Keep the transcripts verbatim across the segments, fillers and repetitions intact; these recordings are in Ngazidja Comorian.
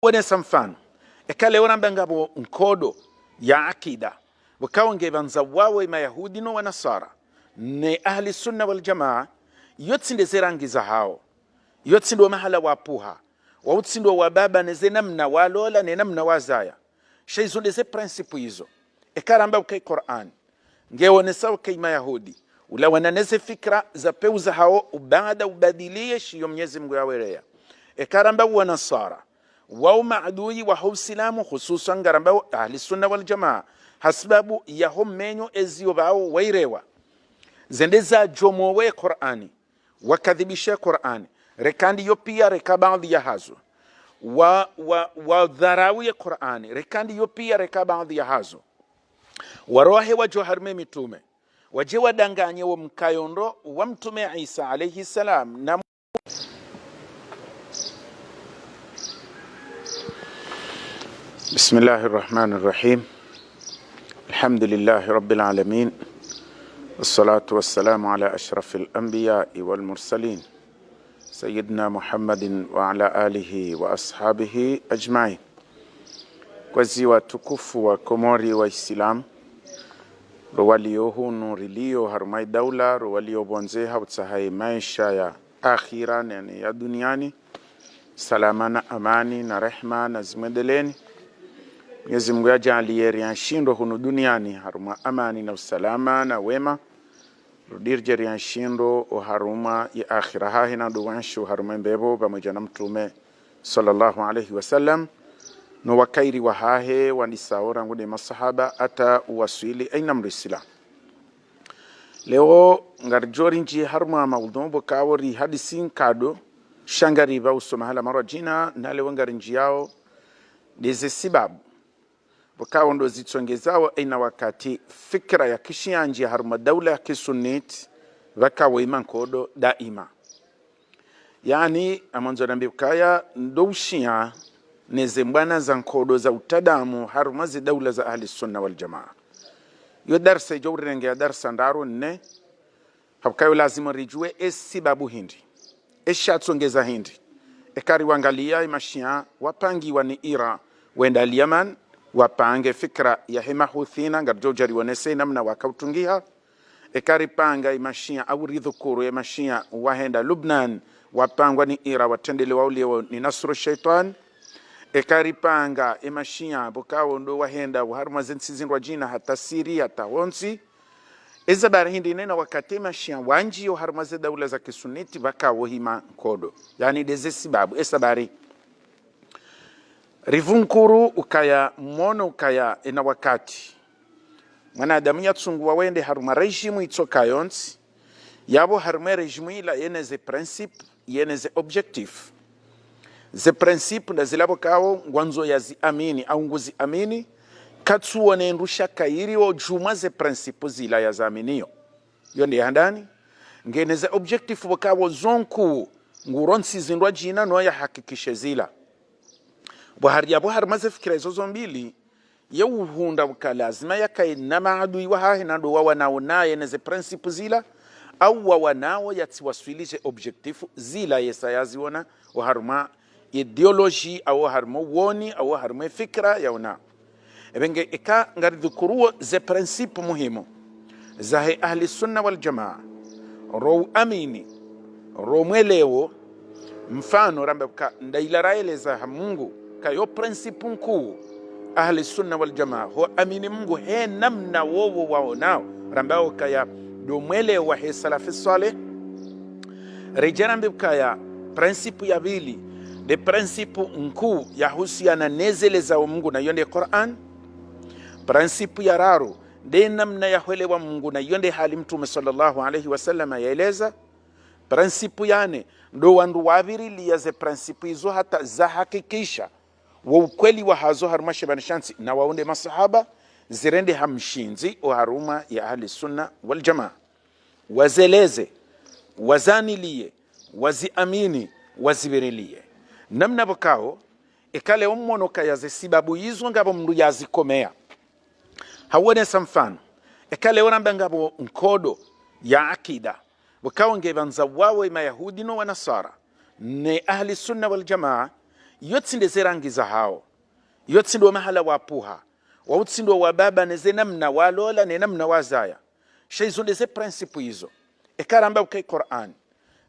Wonesa mfano, eka leo ramba ngapvo nkodo ya akida, pvwakao ngepvandza wawo ye Mayahudi no Wanasara, ne Ahli Sunna wal Jamaa, yo tsi nde ze rangi zahawo, yo tsi ndo mahala wapvuha, wao tsi ndo wababa ne ze namna walola ne namna wazaya. Sha izo nde ze principe izo. Eka ramba uka ye Qur'an ngeonesa uka ye Mayahudi ulawana ne ze fikira za peu zahawo, ubaada ubadiliye shiyo Mnyezi Mungu yaweleya. Eka ramba Wanasara, wao maadui waho Usilamu, hususwan ngarambao Ahli Sunna wal Jamaa, hasibabu yaho menyo eziyo pvao wairewa. Ze nde zajomowe Qur'ani, wakadhibishe Qur'ani, reka ndiyo piya reka baadhwi yahazo. Wa, wa, wadharau ye Qur'ani, reka ndiyo piya reka baadhwi yahazo. Warohe wajo harumwa ye mitume, waje wadanganye wo mkayo ndo wa Mtume Isa alayhi salam na بسم الله الرحمن الرحيم. الحمد لله رب العالمين. والصلاة والسلام على أشرف الأنبياء والمرسلين، سيدنا محمد وعلى آله وأصحابه أجمعين. Kwezi watukufu wa Komori wa Islam, ro walio hunu rilio harumwa ye daula, ro walio pvondze ha utsaha ye maesha ya akhira, yani ya duniani, salama na amani na rehma na zimwendeleni. Mnyezi Mungu yajaliye rienshi ndo hunu duniani harumwa amani na usalama na wema, rudi rije rienshi ndo oharumwa ye akhira hahe na ndo wenshi oharumwa ye mbepvo pvamwedja na Mtume sallallahu alayhi wa sallam, no wakairi wahahe wandisa orangu ne masahaba hata uwaswili aina mrisila. Leo ngarijo rinji harumwa maudhu pvwakao rihadisi nkado, sha ngaripva uso mahala marwa jina, na leo ngarinjiyao nde ze sibabu pvwakao ndo zitsongezao aina wakati fikira ya kishia nji harumwa daula ya kisuniti, pvwakao ye mankodo daima. Yani, ngamwandzo nambe ukaya ndo ushia ne ze mbwana za nkodo za utadamu harumwa ze daula za Ahli Sunna wal Jamaa. Yo darsa ijo urirenge ya darsa ndraru nne, hapvwakao lazima rijuwe ye sibabu hindri, ye shatsongeza hindri. Eka riwangaliya ye mashia wapangiwa ni Iran wende Yaman, wapange fikira yahe Mahuthina, ngarijo uja riwonese namna wakautungiha. Eka ripanga ye mashia, au ridhukuru ye mashia wahenda Lubnan, wapangwa ni Iran, watrendelewa ulio ni Nasru Shaitan. Eka ripanga ye mashia pvwakao ndo wahenda oharumwa ze ntsi zindrwadjina hata Siri, hata hontsi. Ye sababu hindri nena wakati ye mashia wanji oharumwa ze daula za kisuniti pvwakao hima nkodo. Yani nde ze sibabu, ye sababu. Ripvunkuru ukaya, mwono ukaya ena wakati mwanadamu yatsunguwa wende harumwa régime itsoka yontsi, yapvo harumwa ye régime ila yene ze principe, yene ze objectif. Ze principe nda zila pvwakao ngwandzo yaziamini, au nguziamini, katsuwone ndru sha kayiri ojumwa ze principe zila yaziaminiyo. Yo nde ya handani, ngene ze objectif pvwakao zo nkuu, ngurontsi zindrwadjina no yahakikishe zila. Pvwahari yapvo harumwa ze fikira izo zo mbili, ye uhundra uka lazima yakaye na maadui wahahe na ndo wawanao naye ne ze principe zila, au wawanao yatsiwaswili ze objectif zila yesa yaziona oharumwa idéologie, au oharumwa woni, au oharumwa fikira yaona. Epvenge eka ngaridhukuruo ze principe muhimu zahe Ahli Sunna wal Jamaa, ro uamini, ro mwelewo, mfano ramba uka nda ila raeleza ha Mungu, ka yo principe nkuu Ahli Sunna wal Jamaa, ho amini Mungu he namna wowo waonao, ramba ukaya ndo mwelewo wahe Salafi Saleh. Rije rambe ukaya principe ya pvili, nde principe nkuu yahusiana ne zelezao Mungu na yo nde Qur'an. Principe ya raru, nde namna ya hwelewa Mungu na yo nde hali Mtume sallallahu alayhi wa sallam yaeleza. Principe ya nne, ndo wandru wapvirilia ze principe izo hata zahakikisha wo ukweli wahazo harumwa she pvandre sha ntsi, na wao nde masahaba, zirendeha mshindzi oharumwa ye Ahli Sunna wal Jamaa. Wazeleze, wazanilie, waziamini, wazipvirilie. Namna pvwakao, eka leo mwono ukaya ze sibabu izo ngapvo mndru yazikomeya. Hawonesa mfano, eka leo ramba ngapvo nkodo ya akida, pvwakao ngepvandza wawo ye Mayahudi no Wanasara, ne Ahli Sunna wal Jamaa, Iyo tsi nde ze rangi zahawo. Iyo tsi ndo mahala wapvuha. Wao tsi ndo wababa ne ze namna walola ne namna wazaya. Sha izo nde ze principe izo. Eka ramba uka ye Qur'an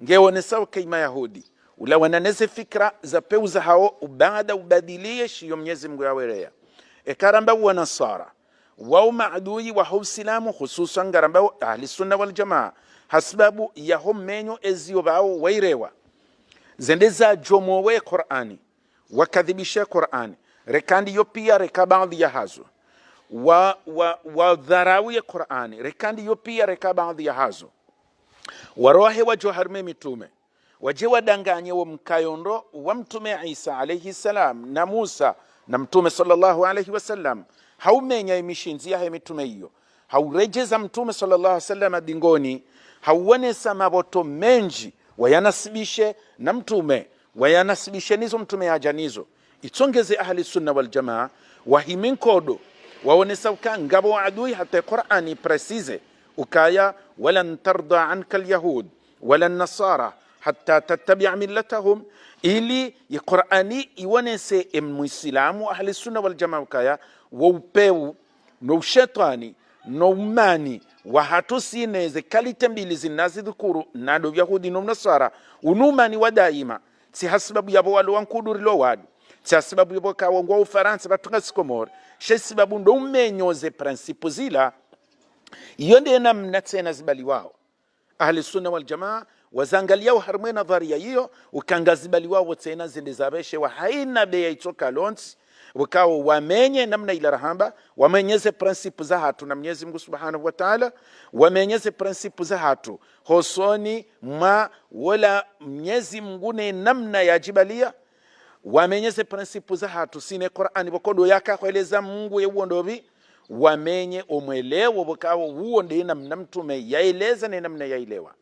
ngeonesa uka ye Mayahudi ulawana ne ze fikira za pewu zahawo, ubaada ubadiliye shiyo Mnyezi Mngu yawereya. Eka ramba uwa Nasara, wao maadui waho Usilamu, hususwan ngarambao Ahli Sunna wal Jamaa, hasibabu yaho menyo eziyo pvao wairewa. Ze nde zajomowe Qur'ani, wakadhibishe Qur'ani, reka ndiyo piya reka baadhwi yahazo. Wa, wa, wadharau ye Qur'ani, reka ndiyo piya reka baadhwi yahazo. Warohe wajo harumwa ye mitume, waje wadanganye wo mkayo ndo wa Mtume Isa alayhi salam, na Musa, na Mtume swallallahu alayhi wa sallam, ha umenya ye mishindzi yahe mitume iyo, ha uredjeza Mtume swallallahu alayhi wa sallam dingoni, ha uonesa mapvoto mendji, wayanasibishe na Mtume, wayanasibishe nizo Mtume yaja nizo. Itsongeze Ahli Sunna wal Jamaa, wahime nkodo, waonesa uka ngapvo adui hata ye Qur'ani précise, ukaya, ولن ترضى عنك اليهود ولا النصارى حتى تتبع ملتهم. Ili ye Qur'ani iwonese ye Muislamu Ahli Sunna wal Jamaa ukaya, wo upewu, no ushetwani, no umani, wahatru si ne ze qualité mbili zinu nazidhukuru, nado Uyahudi no Unaswara, unu umani wa daima, tsi hasibabu yapvo walo wankuduri lo wadu, tsi hasibabu yapvo kawo ngwao Ufarantsa pvatsunga Sikomori, she sibabu ndo umenyo ze principe zila. Iyo nde namna tsena zibaliwao. Ahli Sunna wal Jamaa, wazangaliyao harumwa ye nadhariya iyo, uka ngazibaliwao tsena zende zapveshewa haina beya itsoka lontsi, ukao wamenye namna ila rahamba, wamenye ze principe zahatru na Mnyezi Mngu Subhanahu wa Ta'ala, wamenye ze principe zahatru hosoni mwa wola Mnyezi Mngu ne namna yajibaliya, wamenye ze principe zahatru si ne Qur'ani pvoko ndo yaka hweleza Mngu ye uwo ndopvi, wamenye omwelewo pvokao uwo nde namna Mtume yaeleza ne namna yailewa.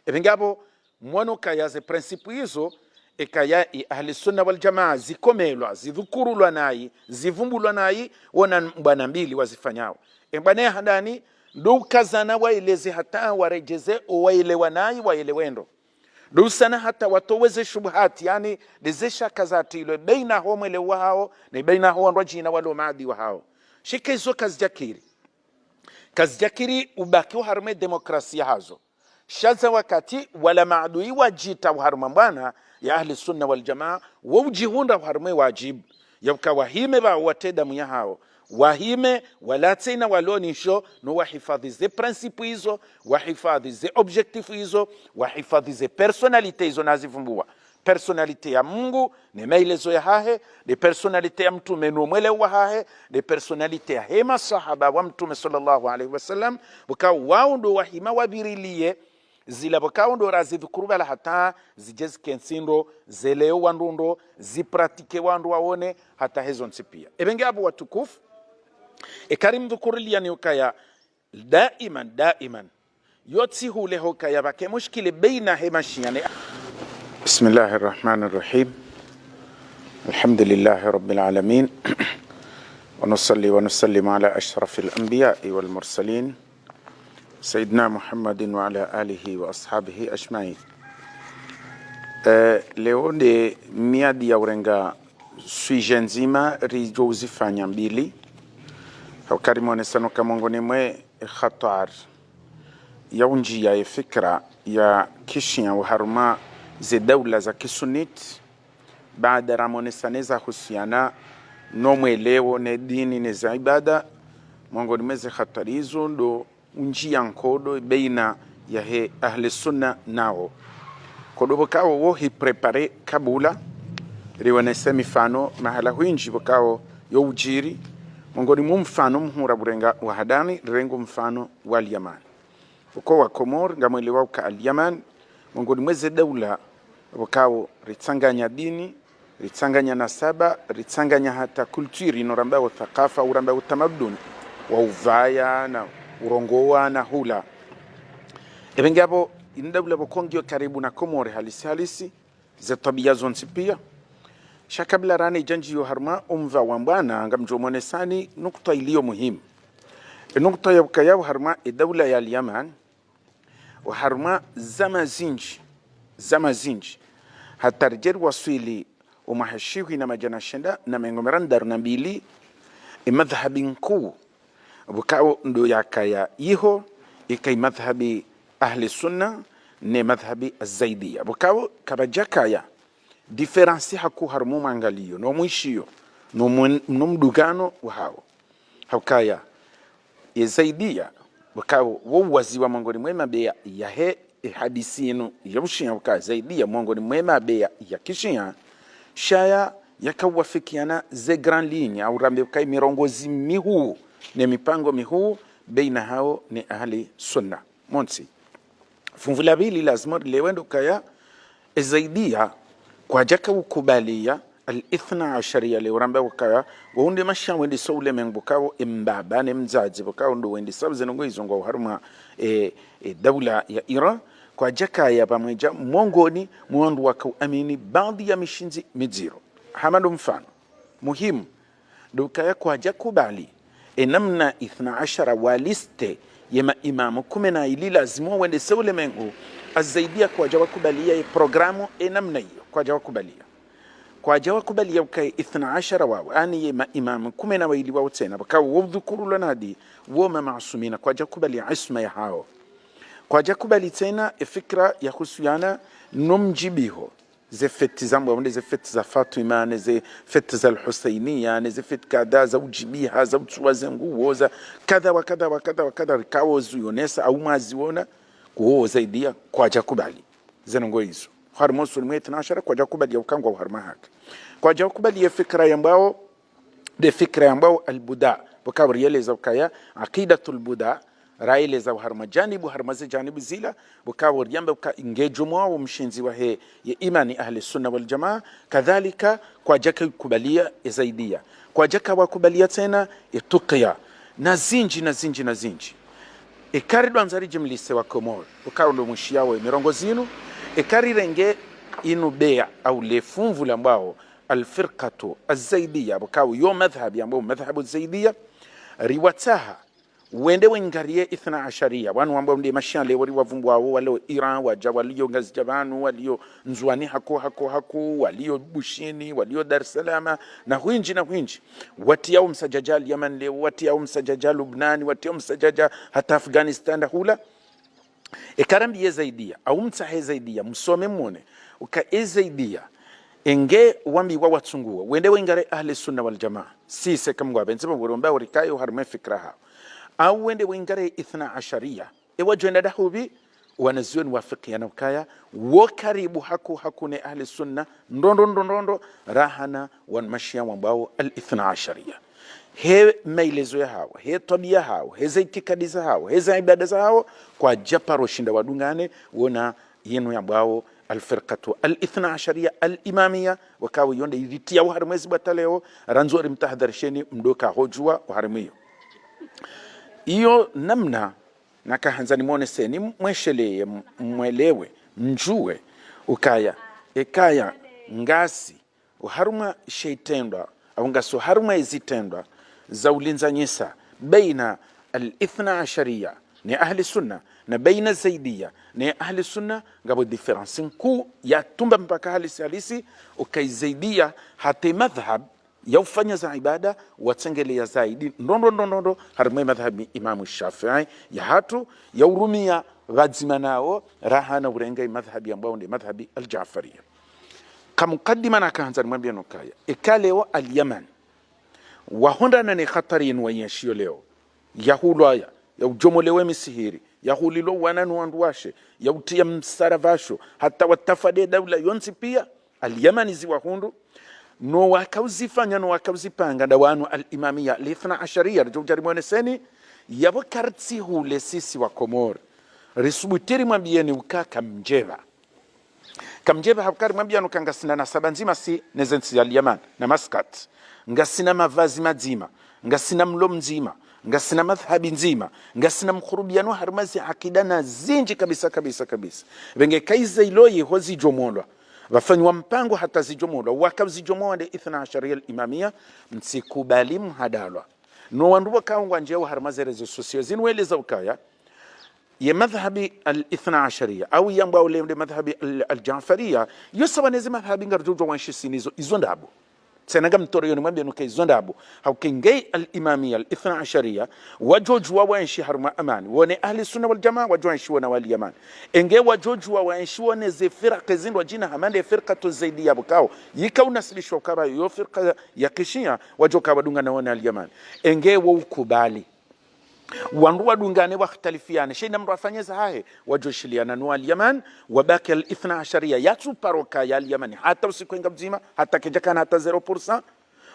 Epvi ngapvo mwono kaya ze principe izo, ekaya i Ahli Sunna wal Jamaa zikomelwa, zidhukurulwa nayi, zivumbulwa nayi, wona mbwana mbili wazifanyao. Embwana ya handani, ndo ukazana waeleze hata waredjeze owaelewa nayi waelewe ndo. Ndo usana hata watowe ze shubuhati, yaani, nde ze shaka zatrilwe baina ho mwelewo wahawo, ne baina ho wandru wajina walo maadui wahawo. Shike izo kazijakiri. Kazijakiri ubaki oharumwa ye demokrasia hazo. Sha za wakati wala maadui wajita oharumwa mbwana ya Ahli Sunna wal Jamaa, wo ujihundra oharumwa ye wajibu ya uka wahime pvao watre damu yahawo, wahime walatse ina walo nisho, no wahifadhi ze principe izo, wahifadhi ze objectif izo, wahifadhi ze personnalité izo nazivumbuwa. Personnalité ya Mngu, ne maelezo yahahe, ne personnalité ya Mtume no mwelewo wahahe, ne personnalité yahe maswahaba wa Mtume swallallahu alayhi wa sallam, pvokao wao ndo wahima wapviriliye zila pvokao ndo razidhukuru pvala hata zije zikentsi ndo, zelewe wandru ndo, zipratike wandru waone, hata hezo ntsi piya. Epvi ngapvo watukufu, eka rimdhukuriliya ni ukaya, daiman, daiman, yo tsi hule hukaya pvwake mushkili baina he mashia ne. بسم الله الرحمن الرحيم. الحمد لله رب العالمين. ونصلي ونسلم على أشرف الأنبياء والمرسلين سيدنا محمد وعلى آله وأصحابه أجمعين. Eh, leo nde miadi ya urenga sujet ndzima rijo uzifanya mbili. Hauka rimonesano ka mongoni mwe khatar ya unjiya ye fikira ya kishia oharumwa ze daula za kisuniti, baada ramonesane zahusiana no mwelewo ne dini ne za ibada, mongoni mwe ze khatar izo ndo unjiya nkodo baina yahe Ahli Sunna nawo. Nkodo pvokao wo hi préparé kabula, rionese mifano mahala hwinji pvokao yo ujiri, mongoni mwa mfano mhuu ra urenga wa handani, rirengo mfano wa Al-Yaman. Pvoko wa Komori, ngamwelewa uka Al-Yaman, mongoni mwe ze daula pvokao ritsanganya dini, ritsanganya nasaba, ritsanganya hata culture, ino rambao thakafa, urambao utamaduni, wa uvaya, na urongowa, na hula. Epvi ngapvo, inu daula pvoko ngiyo karibu na Komori halisi halisi, ze twabiya zontsi piya. Sha kabla rane janjiyo harumwa omva wa mbwana, ngamjo monesani nukta iliyo muhimu. E nukta ya ukaya oharumwa e daula ya Al-Yaman, oharumwa zama zinji, zama zinji, hata rije riwaswili omwaha shihwi na madjana shenda na mengo miraru na mbili, emadhhabi nkuu pvukao ndo yakaya iho, ika imadhhabi Ahli Sunna ne madhhabi Azaidiya. Pvukao kapvadjakaya différence hakuu harumwa omwangaliyo, no mwishiyo, no mwen-, no mdungano wahawo. Haukaya, ye Zaidiya, pvukao wo uwaziwa mongoni mwe mabeya yahe, e hadisi yinu ya ushia, pvuka Zaidiya mongoni mwe mabeya ya kishia, shaya yakawafikiana ze grandes lignes, au rambe pvuka mirongozi mihuu, ne mipango mihuu, baina hawo ne Ahli Sunna. Montsi. Funvu la pvili lazima rilewe ndo ukaya, e Zaidiya, kwadjaka ukubaliya al-Ithna Ashariya, leo ramba ukaya, wo nde mashia wendesao ulemengu pvukao embaba ne mdzadze, pvukao ndo wendesao ze ndrongoo izo ngwao harumwa, e, e, daula ya Iran, kwadjakaya pvamwedja mongoni mwa wandru wakao amini baadhwi ya mishindzi midziro. Hama ndo mfano muhimu, ndo ukaya kwadjakubali enamna Ithna Ashara wa liste ye maimamu kume na ili lazima wendese ulemengu, Azaidiya kwadjawakubaliya ye programu enamna iyo, kwadjawakubaliya. Kwadjawakubaliya ukaya Ithna Ashara wawo, yaani ye maimamu kume na waili wawo tsena, pvukao wo udhukurulwa nadi, wo mamaasumina, kwadjakubaliya isma yahawo. Kwadjakubali tsena efikira yahusuyana no mdjibiho ze fêtes zambwao nde ze fêtes za Fatima, ne ze fêtes za Al-Husainiya, ne ze fêtes kadha za udjibiha, za utsuwa ze nguo, za kadha wa kadha wa kadha wa kadha, rikao zuyonesa, au mwaziona, kuwo Zaidiya, kwadjakubali ze ndrongoo izo. Harumwa usuli mwe Ithna Ashara, kwadjakubali ya ukangwa harumwa haki. Kwadjakubali ye fikira yambwao, nde fikira yambwao al-buda, pvukao rieleza ukaya, aqidatul buda, raeleza harumwa janibu, harumwa ze janibu zila, pvukao riamba uka ngedjo mwawo mshindzi wahe ye imani Ahli Sunna wal Jamaa, kadhalika kwadjaka kubaliya e Zaidiya, kwadjaka wakubaliya tsena e Tuqiya, na zindji, na zindji, na zindji. Eka ridjwandza ridjimlise wa Komori, pvukao ndo mwishiyawo e mirongozi inu, eka rirenge inu beya au le funvu lambwao, al-firqatu az-Zaidiya, pvukao yo madhhabi yambwao madhhabu Zaidiya, riwatsaha wende wengariye Ithna Ashariya, wanu wambwao nde mashia leo riwavumbwao, walio Iran, wadja, walio Ngazidja pvanu, walio Ndzuwani hako, hako, hako, walio Bushini, walio Dar es Salaam, na hwindji, na hwindji. Watriyao msadjadja Yaman leo, watriyao msadjadja Lubnan, watriyao msadjadja hata Afghanistan, hula. Eka rambiye Zaidiya, au mtsahe Zaidiya, msome mwone, uka e Zaidiya, enge wambiwa watsunguwa, wende wengare Ahli Sunna wal Jamaa. Sisi eka Mngu apvendze pvamwedja, urikayo harumwa e fikira hawo. Au wende wengare Ithna Ashariya. Ewa djwenda dahupvi, wanazuoni wafikiana ukaya, wo karibu hako hako ne Ahli Sunna, ndrondro, ndrondro, ndrondro, rahana wanu mashia wambwao al-Ithna Ashariya. He maelezo yahawo, he twabiya yahawo, he ze itikadi zahawo, he ze ibada zahawo, kwadjaparo shinda wadungane, wona yinu yambwao al-firqatu al-Ithna Ashariya al-Imamiya, wakao yo nde iritiyawo harumwa ezi bwata leo, randzo rimtahadharisheni mdru ka hodjuwa oharumwa iyo. Iyo namna nakahandza nimwoneseni, mwesheleye, m-, mwelewe, mdjuwe, ukaya, ekaya, ngasi, oharumwa she itrendwa, au ngasi oharumwa ezitrendwa za ulindzanyisa baina al-Ithna Ashariya ne Ahli Sunna, na baina Zaidiya ne Ahli Sunna, ngapvo différence nkuu ya tumba mpaka halisi halisi, uka e Zaidiya hata e madhhab ya ufanya za ibada, watsengeleya zaidi, ndrondro, ndrondro, ndrondro, harumwa e madhhabi Imamu Shafi'i, yahatru, ya urumiya pvadzima nawo, rahana urenga e madhhabi yambwao nde madhhabi al-Jaafariya. Ka mukaddima nakahandza nimwambiyeni ukaya, eka leo al-Yaman, wahondana ne khatwari yinu wayenshiyo leo, ya hulwaya, ya udjomolewa e misihiri, ya hulilwa wana no wandru washe, ya utriya msara pvasho, hata watafa nde daula yontsi piya, al-Yaman ziwahundru, no wakauzifanya, no wakauzipanga, nda wanu al-Imamiya, al-Ithna Ashariya, ridjo udja rimwoneseni, yapvo karitsi hule sisi wa Komori. Risubutu rimwambiyeni uka kamdjepva. Kamdjepva hapvo karimwambiyani uka ngasina nasaba ndzima si ne ze ntsi za Yaman na Maskat. Ngasina mavazi madzima, ngasina mlo mdzima, ngasina madhhabi ndzima, ngasina mkurubiyano harumwa ze akida na zindji kabisa, kabisa, kabisa. Pvenge ka ize iloyi ho zidjomolwa, pvafanywa mpango hata zidjomolwa, wakauzidjomowa nde Ithna Ashariya al-Imamiya, mtsikubali mhadalwa. No wandru wakao ngwandjiyawo harumwa ze réseaux sociaux zinu weleza ukaya, Ye madhhabi al-ithna ashariya, au yambwao leo nde madhhabi al-, al-Jaafariya, yo sawa neze madhhabi ngaridjo udjuwa wanshi sinizo, izo ndrabo. Tsena ngamtoro yo nimwambiyeni uka izo ndrabo. Hauka nge al-Imamiya, al-ithna ashariya, wadjo udjuwa wanshi harumwa amani. Wo ne Ahli Sunna wal Jamaa, wadjo wanshi wo na Wali Yaman. Enge wadjo udjuwa wanshi wo neze firaka zindrwadjina hama nde firkatu Zaidiya pvukao. Yika unasibishwa ukaya yo firka ya kishiya, wadjo uka wadungana wo na Al Yaman. Enge wo ukubali wandru wadungane, wakhtalifiane, sha ina mndru afanye zahahe, wadjo shiliana no Al Yaman, wabaki al-ithna ashariya, yatsu paro ka ya Al Yaman, hata usiku wenga mdzima, hata kedjakana hata zéro pour cent,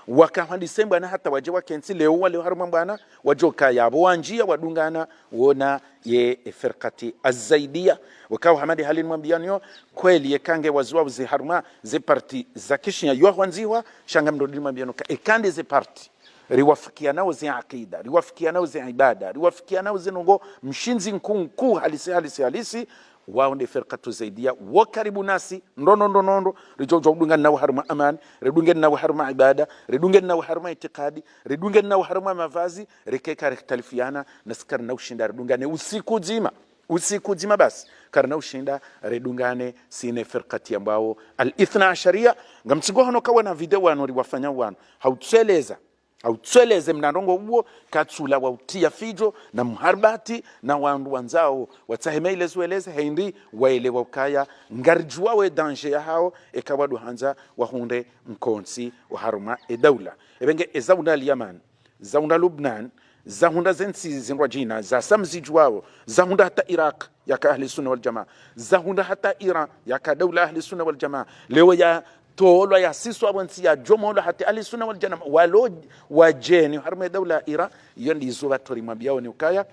waka hwandise mbwana hata wadje wakentsi, leo wale harumwa mbwana, wadjo ka yapvo wandjiya, wadungana, wo na ye firkati az-Zaidiya. Wakao hama nde hali nimwambiyaniyo, kweli yeka nge waziwa uze harumwa, ze parti za kishiya, yo hwandzihwa, sha ngamdjo nimwambiyani uka, eka nde ze parti riwafikianao ze akida, riwafikianao ze ibada, riwafikianao ze ndrongoo mshindzi nkuu nkuu halisi, halisi, halisi, wao nde firkatu Zaidiya, wo karibu nasi, ndro ndro ndro ndro ndro, ridjo udjuwa udungana nao harumwa amani, ridungane nao harumwa ibada, ridungane nao harumwa itikadi, ridungane nao harumwa mavazi, rike eka rikhtalifiana, nasi karina ushinda ridungane usiku mdzima. Usiku mdzima basi, karina ushinda ridungane si ne firkati yambwao al-ithna ashariya, ngamtsingo hano kawana video wanu riwafanya wanu, hautsweleza, hautsweleze mna ndrongoo uwo, katsula wa utiya fidjo, na mharibatwi, na wandru wandzao, watsahe maelezo weleze, hindri, waelewa ukaya, ngaridjuwa we danger yahao, eka wandru handza, wahundre nkontsi, wa harumwa e daula. Ebe nge eza hundra Al Yaman, za hundra Lubnan, za hundra zentsi zindrwadjina, za samzidjuwao, za hundra hata Iraq, yaka Ahli Sunna wal Jamaa, za hundra hata Iran, yaka daula Ahli Sunna wal Jamaa, leo yatolwa, yasiswa pvontsi, yadjomolwa hata Ahli Sunna wal Jamaa, walo wadjeni, harumwa e daula Iran, yo ndizo pvatso rimwambiyao ni ukaya,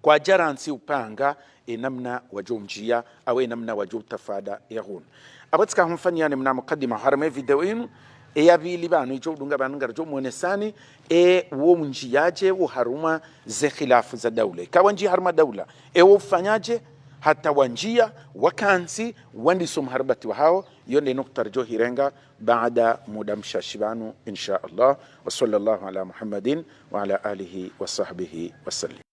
kwadjarantsi upanga, e namna wadjo undjiya, au e namna wadjo utafada ya hunu. Apvo tsika humfanyiyani mna mukadima harumwa e video inu, e ya pvili pvanu idjo udunga pvanu ngaridjo mwonesani, e wo undjiyadje wo harumwa ze khilafu za daula. Eka wandjiya harumwa daula, e wo ufanyadje, hata wandjiya, wakantsi, wandisa o mharibatwi wahao, yo nde nukta ridjo hirenga, baada muda mshashi pvanu, insha Allah. Wa sallallahu ala Muhammadin wa ala alihi wa sahbihi wa sallim.